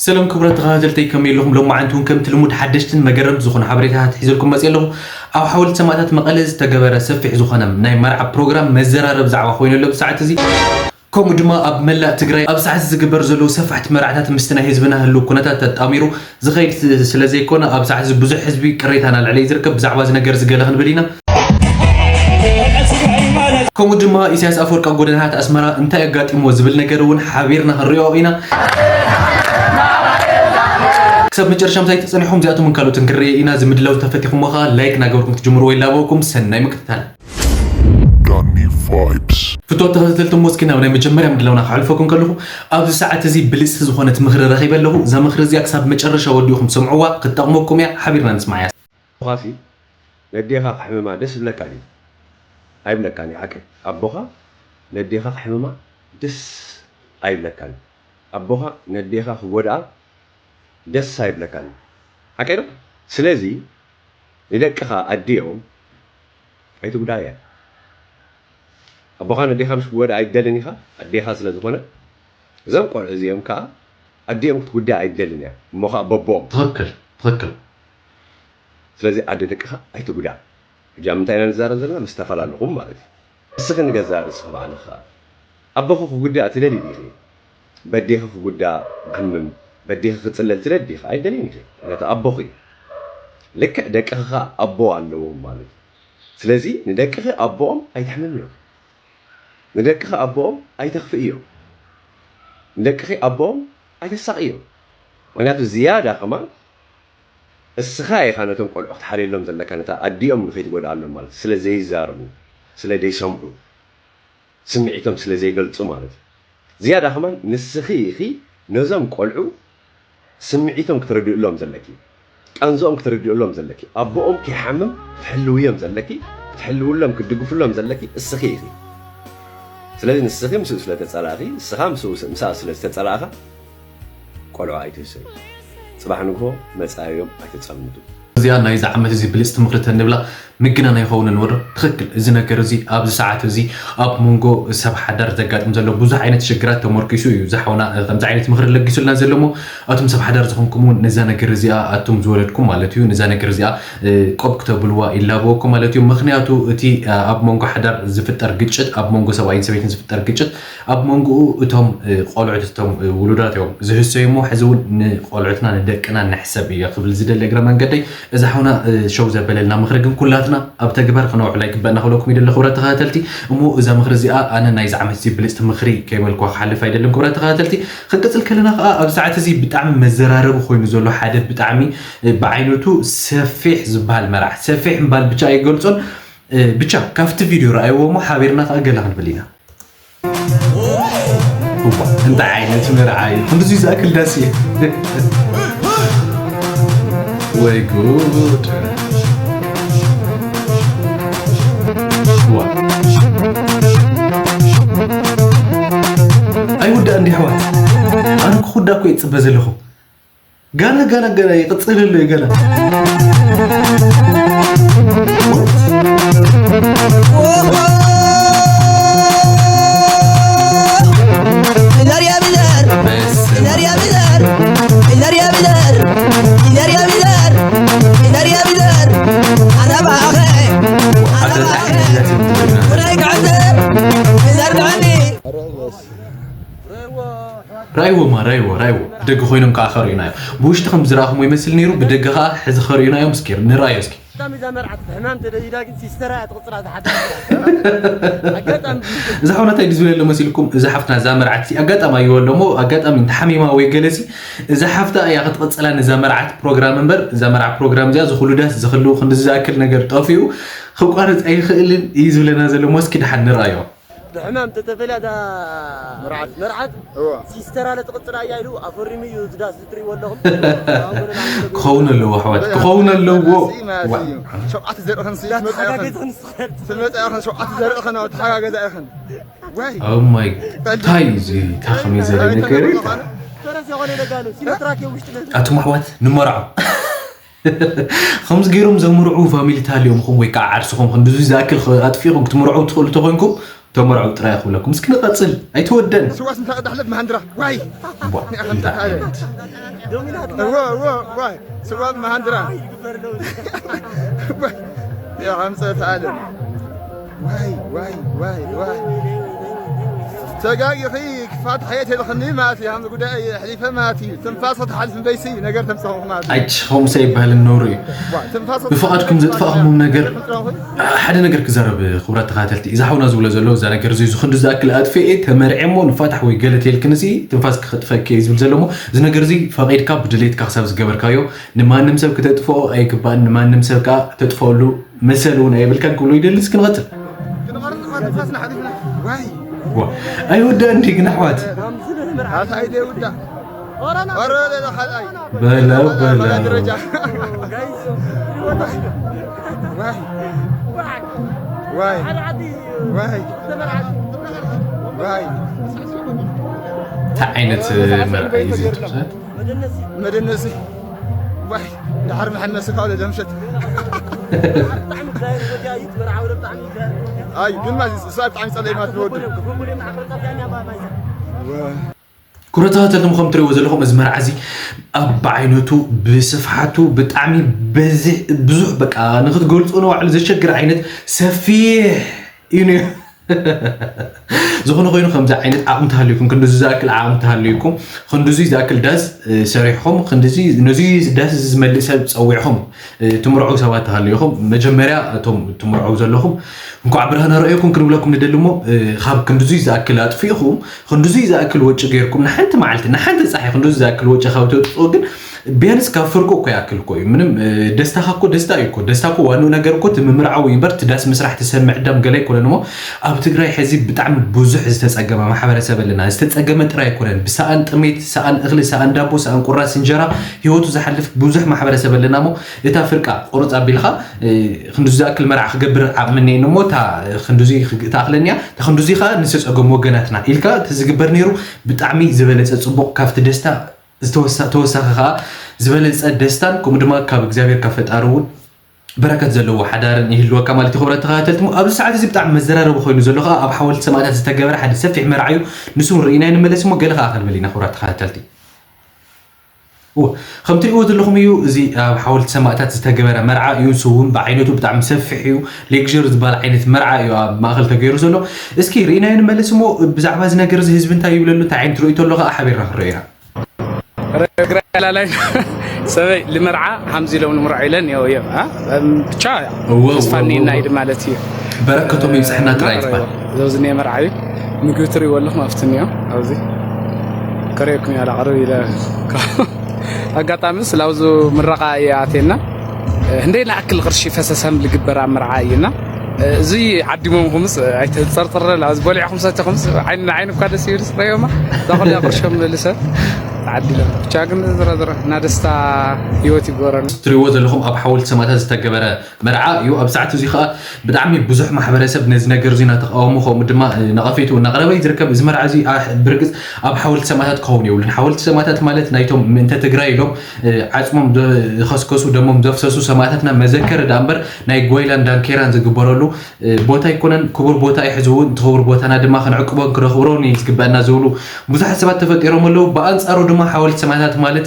ሰላም ክቡራት ተኸታተልተይ፣ ከመይ ኣለኹም? ሎማዓንቲ እውን ከምቲ ልሙድ ሓደሽትን መገረምቲ ዝኾኑ ሓበሬታታት ሒዘልኩም መፅእ ኣለኹ። ኣብ ሓወልቲ ሰማእታት መቐለ ዝተገበረ ሰፊሕ ዝኾነ ናይ መርዓ ፕሮግራም መዘራረብ ዛዕባ ኮይኑ ኣሎ ብሰዓት እዚ። ከምኡ ድማ ኣብ መላእ ትግራይ ኣብ ሰዓት ዝግበር ዘለዉ ሰፋሕቲ መርዓታት ምስቲ ናይ ህዝብና ህልው ኩነታት ተጣሚሩ ዝኸይድ ስ-፣ ስለ ዘይኮነ ኣብ ሰዓት እዚ ብዙሕ ህዝቢ ቅሬታ እናልዕለ እዩ ዝርከብ። ብዛዕባ እዚ ነገር እዚ ገለ ክንብል ኢና። ከምኡ ድማ ኢሳያስ ኣፈወርቂ ኣብ ጎደናታት ኣስመራ እንታይ ኣጋጢሞ ዝብል ነገር እውን ሓቢርና ክንሪኦ ኢና። ክሳብ መጨረሻ ምሳይ ተጸኒሕኩም እዚኣቶምን ካልኦትን ክንርኢ ኢና። እዚ ምድላው ተፈቲኹሞ ኸኣ ላይክ እናገበርኩም ክትጅምርዎ ይላበወኩም። ሰናይ ምክትታል። Danny Vibes። ፍትወት ተኸታተልቲ እሞ እስኪ ናብ ናይ መጀመርያ ምድላውና ከሕልፈኩም ከለኹ ኣብዚ ሰዓት እዚ ብልጽቲ ዝኾነት ምኽሪ ረኺበ ኣለኹ። እዛ ምኽሪ እዚኣ ክሳብ መጨረሻ ወዲኹም ስምዕዋ፣ ክትጠቕመኩም እያ። ሓቢርና ንስማዓያ። ኳሲ ነዴኻ ክሕምማ ደስ ይብለካ ድዩ? ኣይብለካን እዩ ሓቂ። ኣቦኻ ነዴኻ ክሕምማ ደስ ኣይብለካን። ኣቦኻ ነዴኻ ክጎድኣ ደስ ኣይብለካን። ሓቂ ዶ? ስለዚ ንደቅኻ ኣዲኦም ኣይትጉዳያ። ኣቦኻ ነዴኻ ምሽ ክጎድኣ ኣይደልን ኢኻ፣ ኣዴኻ ስለ ዝኾነ። እዞም ቆልዑ እዚኦም ከኣ ኣዲኦም ክትጉዳእ ኣይደልን እያ። እሞ ኸኣ በቦኦም። ትኽክል፣ ትኽክል። ስለዚ ኣደ ደቅኻ ኣይትጉዳእ። ሕጂ ኣብ ምንታይ ኢና ንዛረብ ዘለና? ምስ ተፈላለኹም ማለት እዩ። እስኺ ንገዛእ ርእስኺ ባዕልኺ ኸኣ ኣቦኺ ክጉዳእ ትደልዪ ዲኺ? በዴኺ ክጉዳእ ክሕምም፣ በዴኺ ክጽለል ትደልዪ ዲኺ? ኣይትደልይን ኢኺ። ምኽንያቱ ኣቦኺ እዩ። ልክዕ ደቅኺ ኸኣ ኣቦ ኣለዎም ማለት እዩ። ስለዚ ንደቅኺ ኣቦኦም ኣይተሕምምዮም። ንደቅኺ ኣቦኦም ኣይተኽፍእዮም። ንደቅኺ ኣቦኦም ኣይተሳቕዮም። ምኽንያቱ ዝያዳ ከማን እስኻ ኢኻ ነቶም ቆልዑ ክትሓልየሎም ዘለካ፣ ነታ ኣዲኦም ንኸይትጎድኣሎም ማለት፣ ስለ ዘይዛረቡ፣ ስለ ዘይሰምዑ፣ ስምዒቶም ስለ ዘይገልጹ ማለት እዩ። ዝያዳ ከማን ንስኺ ኢኺ ነዞም ቆልዑ ስምዒቶም ክትረድእሎም ዘለኪ፣ ቃንዝኦም ክትረድእሎም ዘለኪ፣ ኣቦኦም ከይሓምም ክትሕልውዮም ዘለኪ፣ ክትሕልውሎም ክትድግፍሎም ዘለኪ እስኺ ኢኺ። ስለዚ ንስኺ ምስኡ ስለ ተጸላእኺ፣ ንስኻ ምስኡ ስ-፣ ምስኣ ስለ ዝተጸላእኻ ቆልዑ ኣይትህሰዩ። ጽባሕ ንግሆ መጻኢኦም ኣይተጸልምቱ። እዚኣ ናይዚ ዓመት እዚ ብልጽቲ ምኽሪ ተንብላ ምግናን ኣይኸውንን ወዶ? ትኽክል። እዚ ነገር እዚ ኣብዚ ሰዓት እዚ ኣብ መንጎ ሰብ ሓዳር ዘጋጥም ዘሎ ብዙሕ ዓይነት ሽግራት ተመርኪሱ እዩ። እዚ ሓውና፣ እ፣ ከምዚ ዓይነት ምኽሪ ለጊሱልና ዘሎ እሞ፣ ኣቱም ሰብ ሓዳር ዝኾንኩም እውን ነዛ ነገር እዚኣ ኣቱም ዝወለድኩም ማለት እዩ፣ ነዛ ነገር እዚኣ፣ እ፣ ቆብ ክተብልዋ ይላበወኩም ማለት እዩ። ምኽንያቱ እቲ፣ እ፣ ኣብ መንጎ ሓዳር ዝፍጠር ግጭት፣ ኣብ መንጎ ሰብኣይን ሰበይትን ዝፍጠር ግጭት ኣብ መንጎኡ እቶም፣ እ፣ ቆልዑት፣ እቶም፣ እ፣ ውሉዳት እዮም ዝህሰዩ እሞ፣ ሕዚ እውን ንቆልዑትና ንደቅና ንሕሰብ እየ ክብል ዝደሊ እግረ መንገደይ። እዚ ሓውና፣ እ፣ ሸው ዘበለልና ምኽሪ ግን ኩላትና ኣብ ተግባር ክነውዕላ ይግበእና ክብለኩም ይደሊ ክቡራት ተኸታተልቲ። እሞ እዛ ምኽሪ እዚኣ ኣነ ናይዚ ዓመት እዚ ብልጽቲ ምኽሪ ከይበልኩዋ ክሓልፍ ኣይደልን ክቡራት ተኸታተልቲ። ክንቅጽል ከለና ከኣ ኣብ ሰዓት እዚ ብጣዕሚ መዘራረቢ ኮይኑ ዘሎ ሓደ ብጣዕሚ፣ እ፣ ብዓይነቱ ሰፊሕ ዝበሃል መርዓ፣ ሰፊሕ ምባል ብቻ ኣይገልጾን። እ፣ ብቻ ካብቲ ቪድዮ ረኣይዎ እሞ ሓቢርና ከኣ ገለ ክንብል ኢና። እዋ፣ እንታይ ዓይነት መርዓ እዩ? ክንድዚ ዝኣክል ዳስ እዩ። ወይ ጉድ። ዋ። ኣይውዳእ እንዲ ኣሕዋት። ኣነ ክኹዳ እኮ ይጽበ ዘለኹ። ገና፣ ገና፣ ገና ይቕጽል ኣሎ እዩ ገና። ራይዎማ፣ ራይዎ፣ ራይዎ። ደገ ኮይኖም ከኣ ከርእዩና እዮም። ብውሽጢ ከም ዝረኣኹሞ ይመስል ነይሩ፣ ብደገ ከኣ ሕዚ ከርእዩና እዮም። እስኪ ንርኣዮ እስኪ። ኣጋጣሚ እዛ መርዓት ብሕማም ተደይዳ ግን ሲስተራ እያ ትቕጽላ ዝሓደረ። ኣጋጣሚ እዚ ሓውና እንታይ ድዩ ዝብል ኣሎ መሲልኩም? እዛ ሓፍትና እዛ መርዓት እዚ ኣጋጣሚ ኣይዎ ኣሎ እሞ ኣጋጣሚ እንተሓሚማ ወይ ገለሲ እዛ ሓፍታ እያ ክትቕጽላ ነዛ መርዓት ፕሮግራም እምበር እዛ መርዓ ፕሮግራም እዚኣ ዝኹሉ ዳስ ዝኽሉ ክንዲ ዝኣክል ነገር ጠፊኡ ክቋረጽ ኣይኽእልን እዩ ዝብለና ዘሎ እሞ እስኪ ደሓን ንርኣዮ። ብሕማም ተተፈልያ እዛ መርዓት። መርዓት እዋ። ሲስተር ኣለ ትቕጽላ እያ ኢሉ ኣፈሪሙ እዩ ዝዳስ እትርእይዎ ኣለኹም። ክኸውን ኣለዎ ኣሕዋት፣ ክኸውን ኣለዎ። ዋ። ሸውዓተ ዘርኢ ኸን ስለ ትመጻ ኢኸን። እንዳተሓጋገዝኽን ንስኽን። ትመጻ ኢኸን ሸውዓተ ዘርኢ ኸን ተሓጋገዛ ኢኸን። ዋይ። Oh my፣ እንታይ እዩ እዚ? እንታይ ከመይ ዘርኢ ነገር እዩ? ፈረስ የኾነ ደጋ ኣሎ። ሲኖትራክ የውሽጥ ነዚ። ኣቱም ኣሕዋት ንመርዖ። ከምዚ ገይሮም ዘምርዑ ፋሚሊ ታልዮም ኹም ወይ ከዓ ዓርሲ ኹም ክንድዚ ዝኣክል ኸ-፣ ኣጥፊእኹም ክትምርዑ ትኽእሉ ተኾይንኩም ተመርዑ ጥራይ ክብለኩም። እስኪ ንቐጽል። ኣይትወደን። ስዋስ እንታይ ቅዳሕ ለብ መሃንድራ? ዋይ። ቧ፣ እንታይ ዓይነት? እዎ እዎ ዋይ ስጓብ መሃንድራ ይግበር ዶ? ያ ኣምፀት ኣለም ዋይ ዋይ ዋይ ዋይ ተጋጊኺ ክፋት ሓየት የልኽኒ ማለት እዩ። ሃምዚ ጉዳይ ኣሕሊፈ ማለት እዩ። ትንፋስ ክትሓልፍ እምበይሲ ነገር ተምፀኹ ማለት እዩ። ኣይች ሆምሰ ይበሃል ነውሩ እዩ። ዋ፣ ትንፋስ ብፍቓድኩም ዘጥፋእኹም ነገር ሓደ ነገር ክዛረብ። ክቡራት ተኸታተልቲ፣ እዚ ሓውና ዝብሎ ዘሎ እዛ ነገር እዚ ዝኽንዱ ዝኣክል ኣጥፍኤ ተመርዐ እሞ ንፋታሕ ወይ ገለ ተልክን እዚ ትንፋስ ክጥፈኪ እዩ ዝብል ዘሎ እሞ፣ እዚ ነገር እዚ ፈቒድካ ብድሌትካ ክሳብ ዝገበርካዮ ንማንም ሰብ ክተጥፍኦ ኣይግባእን። ንማንም ሰብ ከዓ ተጥፍኦሉ መሰል እውን ኣየብልካን ክብሎ ይደሊ። እስኪ ንቐፅል። ኣይወዳእን ድዩ ግን ኣሕዋት? በለው በለው። እንታይ ዓይነት መርዓ እዩ እዚ? መደነሲ ዋይ ድሓር መሐመሲ ካብ ለምሸት ኣይ ግን ማለት እሳ ብጣዕሚ ጸለይ ማለት ንወዱ ኩረታተልኩም ከም ትሪእዎ ዘለኹም እዚ መርዓ እዚ ኣብ ብዓይነቱ ብስፍሓቱ ብጣዕሚ በዝሕ ብዙሕ በቃ ንክትገልፁ ንባዕሉ ዘሸግር ዓይነት ሰፊሕ እዩ ነይሩ። ዝኾነ ኮይኑ ከምዚ ዓይነት ዓቕሚ ተሃልዩኩም ክንድዚ ዝኣክል ዓቕሚ ተሃልዩኩም ክንድዚ ዝኣክል ዳስ ሰሪሕኹም ክንድዚ ነዚ ዳስ እዚ ዝመልእ ሰብ ፀዊዕኹም ትምርዑ ሰባት ተሃልዩኹም መጀመርያ እቶም ትምርዑ ዘለኹም እንኳዕ ብርሃን ኣርኣየኩም ክንብለኩም ንደሊ እሞ ካብ ክንድዚ ዝኣክል ኣጥፊእኹም ክንድዚ ዝኣክል ወጪ ገይርኩም ንሓንቲ መዓልቲ ንሓንቲ ፀሓይ ክንድዚ ዝኣክል ወጪ ካብ ተውፅኦ ግን ቢያንስ ካብ ፍርቁ እኮ ይኣክል እኮ እዩ ምንም ደስታኻ እኮ ደስታ እዩ እኮ ደስታ እኮ ዋንኡ ነገር እኮ እቲ ምምርዓው እዩ እምበር እቲ ዳስ ምስራሕ እቲ ሰብ ምዕዳም ገለ ኣይኮነን እሞ ኣብ ትግራይ ሕዚ ብጣዕሚ ብዙሕ ዝተፀገመ ማሕበረሰብ ኣለና ዝተፀገመ ጥራይ ኣይኮነን ብሰኣን ጥሜት ሰኣን እኽሊ ሰኣን ዳቦ ሰኣን ቁራስ እንጀራ ህይወቱ ዝሓልፍ ብዙሕ ማሕበረሰብ ኣለና እሞ እታ ፍርቃ ቁርፅ ኣቢልካ ክንዲ ዝኣክል መርዓ ክገብር ዓቕሚ እኒኤኒ እሞ እታ ክንዲ ትኣኽለኒ እያ እታ ክንዲ ከዓ ንዝተፀገሙ ወገናትና ኢልካ እቲ ዝግበር ነይሩ ብጣዕሚ ዝበለፀ ፅቡቕ ካብቲ ደስታ ዝተወሳ- ተወሳኺ ከዓ ዝበለፀ ደስታን ከምኡ ድማ ካብ እግዚኣብሔር ካብ ፈጣሪ እውን በረከት ዘለዎ ሓዳርን ይህልወካ ማለት እዩ ክብረት ተኸታተልቲ እሞ ኣብዚ ሰዓት እዚ ብጣዕሚ መዘራረቢ ኮይኑ ዘሎ ከዓ ኣብ ሓወልቲ ሰማእታት ዝተገበረ ሓደ ሰፊሕ መርዓ እዩ ንሱ እውን ርኢና ንመለስ እሞ ገለ ከዓ ክንብል ኢና ክብረት ተኸታተልቲ እወ፣ ከም ትሪእዎ ዘለኹም እዩ እዚ ኣብ ሓወልቲ ሰማእታት ዝተገበረ መርዓ እዩ። ንሱ እውን ብዓይነቱ ብጣዕሚ ሰፊሕ እዩ። ሌክዥር ዝበሃል ዓይነት መርዓ እዩ ኣብ ማእኸል ተገይሩ ዘሎ። እስኪ ርኢናዮ ንመለስ እሞ ብዛዕባ እዚ ነገር እዚ ህዝቢ እንታይ ይብለሉ እንታይ ዓይነት ርእይቶ ኣሎ ከዓ ሓቢርና ክንሪኦ ኢና። ረግረ ላላይ ሰበይ ልመርዓ ሓምዚ ኢሎም ንምርዖ ኢለን እዮ እዮ አ? እም፣ ብቻ እዎ፣ ተስፋ እዎ፣ እኒና እዎ። ኢድ ማለት እዩ። በረከቶም ይብፅሕና ጥራይ ይትባል። ዘውዝኒ መርዓዊ ምግቢ ትሪእዎ ኣለኹም ኣብቲ እኒኦ ኣብዚ ከሪኦኩም እያ ላቕርብ ኢለ ኣጋጣሚ ስላውዙ ምረቓ እየ ኣትየና እንደ ንኣክል ቅርሺ ፈሰሰም ልግበር ኣብ መርዓ እዩና እዚ ዓዲሞም ኩምስ ኣይተፀርጥረ ኣብዚ በሊዕኹም ሰቲኹምስ ዓይኒ ንዓይኒ እኳ ደስ ይብል ስረዮማ እዛ ኩላ ቅርሾም ልሰ ተዓዲሎም ብቻ ግን ዝረዝረ እና ደስታ ህይወት ይግበረና ትሪእዎ ዘለኹም ኣብ ሓወልቲ ሰማእታት ዝተገበረ መርዓ እዩ። ኣብ ሰዓት እዚ ከዓ ብጣዕሚ ብዙሕ ማሕበረሰብ ነዚ ነገር እዚ እናተቃወሙ ከምኡ ድማ ነቐፌቱ እናቕረበ እዩ ዝርከብ። እዚ መርዓ እዚ ብርግፅ ኣብ ሓወልቲ ሰማእታት ክኸውን የብሉን። ሓወልቲ ሰማእታት ማለት ናይቶም ምእንተ ትግራይ ኢሎም ዓፅሞም ዝኸስከሱ ደሞም ዘፍሰሱ ሰማእታትና መዘከሪ ዳ እምበር ናይ ጓይላን ዳንኬራን ዝግበረሉ ቦታ ኣይኮነን። ክቡር ቦታ እዩ። ሕዚ እውን እቲ ክቡር ቦታና ድማ ክንዕቅቦን ክነኽብሮን እዩ ዝግበአና ዝብሉ ብዙሓት ሰባት ተፈጢሮም ኣለዉ። ብኣንፃሩ ድማ ሓወልቲ ሰማእታት ማለት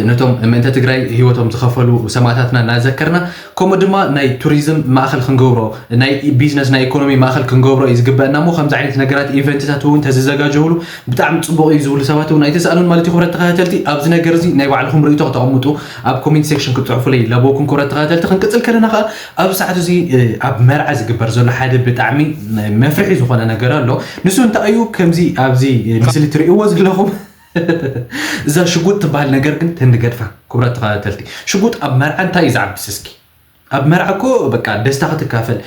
ነቶም ምእንተ ትግራይ ህይወቶም ዝኸፈሉ ሰማእታትና እናዘከርና ከምኡ ድማ ናይ ቱሪዝም ማእኸል ክንገብሮ ናይ ቢዝነስ ናይ ኢኮኖሚ ማእኸል ክንገብሮ እዩ ዝግበአና እሞ ከምዚ ዓይነት ነገራት ኢቨንትታት እውን ተዝዘጋጀውሉ ብጣዕሚ ፅቡቕ እዩ ዝብሉ ሰባት እውን ኣይተሰኣኑን ማለት እዩ። ክብረት ተኸታተልቲ ኣብዚ ነገር እዚ ናይ ባዕልኹም ርእይቶ ክተቐምጡ ኣብ ኮሜንት ሴክሽን ክትፅሕፉለይ ይላበወኩም። ክብረት ተኸታተልቲ ክንቅፅል ከለና ከዓ ኣብ ሰዓት እዚ ኣብ መርዓ ዝግበር ዘሎ ሓደ ብጣዕሚ መፍርሒ ዝኾነ ነገር ኣሎ። ንሱ እንታይ እዩ ከምዚ ኣብዚ ምስሊ ትርእይዎ ዘለኹም እዛ ሽጉጥ ትበሃል ነገር ግን ተንገድፋ ክብረት ተኸታተልቲ ሽጉጥ ኣብ መርዓ እንታይ እዩ ዝዓብስ እስኪ ኣብ መርዓ እኮ በቃ ደስታ ክትካፈል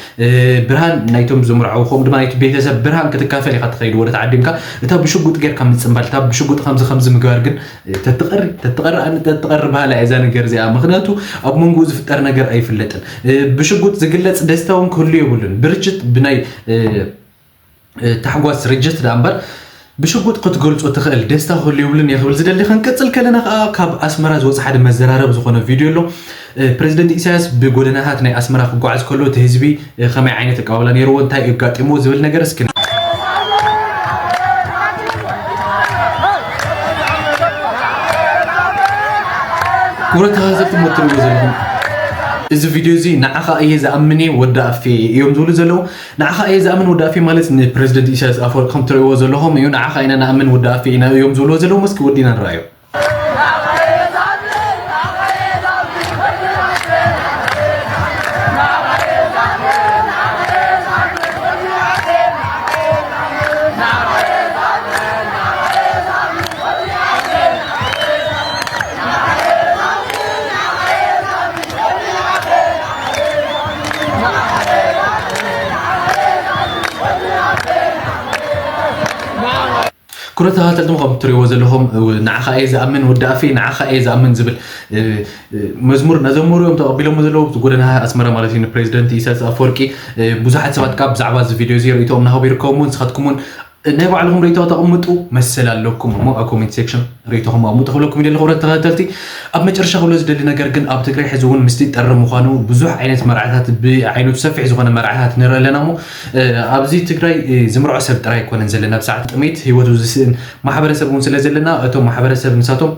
ብርሃን ናይቶም ዝምርዓው ከምኡ ድማ ናይቲ ቤተሰብ ብርሃን ክትካፈል ኢኻ ትኸይድ ወደ ተዓዲምካ እታ ብሽጉጥ ጌርካ ምፅምባል እታ ብሽጉጥ ከምዚ ከምዚ ምግባር ግን ተትቐሪ ተትቐሪ ኣነ ተትቐሪ ባህላ እዛ ነገር እዚኣ ምክንያቱ ኣብ መንጎ ዝፍጠር ነገር ኣይፍለጥን ብሽጉጥ ዝግለፅ ደስታ እውን ክህሉ የብሉን ብርችት ብናይ ታሕጓስ ርጅት ደኣ እምበር ብሽጉጥ ክትገልጾ ትኽእል ደስታ ክህሉ የብሉን እየ ክብል ዝደሊ። ክንቅጽል ከለና ከኣ ካብ ኣስመራ ዝወጽእ ሓደ መዘራረቢ ዝኾነ ቪድዮ ኣሎ። ፕረዚደንት ኢሳያስ ብጎደናታት ናይ ኣስመራ ክጓዓዝ ከሎ እቲ ህዝቢ ከመይ ዓይነት ኣቀባብላ ነይርዎ፣ እንታይ እዩ ኣጋጢምዎ ዝብል ነገር እስኪ ክቡራት ተኸታተልቲ፣ እሞ እትሪእዎ ዘለኹም እዚ ቪድዮ እዚ፣ "ንዓኻ እየ ዝኣምን እየ፣ ወዲ ኣፌ" እዮም ዝብሉ ዘለዉ። "ንዓኻ እየ ዝኣምን፣ ወዲ ኣፌ" ማለት ንፕረዚደንት ኢሳያስ ኣፈወርቂ ከም እትሪእዎ ዘለኹም እዩ። "ንዓኻ ኢና ንኣምን፣ ወዲ ኣፌ" ኢና እዮም ዝብልዎ ዘለዉ። እስኪ ወዲና ንረኣዮ። ክቡራት ተኸታተልቲ፣ ከም እትሪእዎ ዘለኹም፣ "ንዓኻ እየ ዝኣምን፣ ወዲ ኣፌ፣ ንዓኻ እየ ዝኣምን" ዝብል፣ እ፣ እ፣ መዝሙር እናዘመሩ እዮም ተቐቢሎሞ ዘለዉ። እቲ ጎደና ኣስመራ ማለት እዩ፣ ንፕረዚደንት ኢሳያስ ኣፈወርቂ፣ እ፣ ብዙሓት ሰባት ካብ ብዛዕባ እዚ ቪድዮ እዚ ርእይቶኦም እናሃቡ ይርከቡ። ንስኻትኩም እውን ናይ ባዕልኹም ርእይቶ ተቐምጡ መሰል ኣለኩም እሞ ኣብ ኮሜንት ሴክሽን ርእይቶኹም ኣቕምጡ ክብለኩም ይደሊ። ክቡራት ተኸታተልቲ፣ ኣብ መጨረሻ ክብሎ ዝደሊ ነገር ግን፣ ኣብ ትግራይ ሕዚ እውን ምስጢር ጠሪ ምዃኑ፣ ብዙሕ ዓይነት መርዓታት፣ ብዓይነቱ ሰፊሕ ዝኾነ መርዓታት ንርኢ ኣለና እሞ፣ እ፣ ኣብዚ ትግራይ፣ እ፣ ዝምርዖ ሰብ ጥራይ ኣይኮነን ዘለና። ብሰዓት ጥሜት ህይወቱ ዝስእን ማሕበረሰብ እውን ስለ ዘለና፣ እቶም ማሕበረሰብ ንሳቶም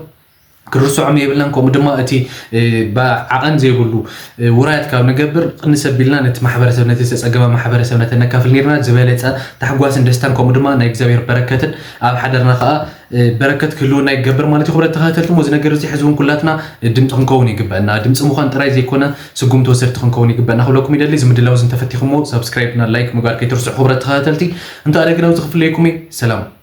ክንርስዖም የብልናን። ከምኡ ድማ እቲ፣ እ፣ ብዓቐን ዘይብሉ፣ እ፣ ውራያት ካብ ንገብር፣ ቅንስ ኣቢልና ነቲ ማሕበረሰብ፣ ነቲ ዝተጸገመ ማሕበረሰብ ነተነካፍል ነይርና፣ ዝበለጸ ታሕጓስን ደስታን፣ ከምኡ ድማ ናይ እግዚኣብሔር በረከትን ኣብ ሓዳርና ከኣ፣ እ፣ በረከት ክህልወና ይገብር ማለት እዩ። ክቡራት ተኸታተልቲ፣ እዚ ነገር እዚ ሕዚ እውን ኩላትና፣ እ፣ ድምፂ ክንከውን ይግበአና። ድምፂ ምዃን ጥራይ ዘይኮነ፣ ስጉምቲ ወሰድቲ ክንከውን ይግበአና ክብለኩም ይደሊ። እዚ ምድላው እዚ እንተፈቲኹሞ፣ ሳብስክራይብ እና ላይክ ምግባር ከይትርስዑ ክቡራት ተኸታተልቲ። እንተ ኣደ ግን ኣብዚ ክፍለየኩም እየ። ሰላም።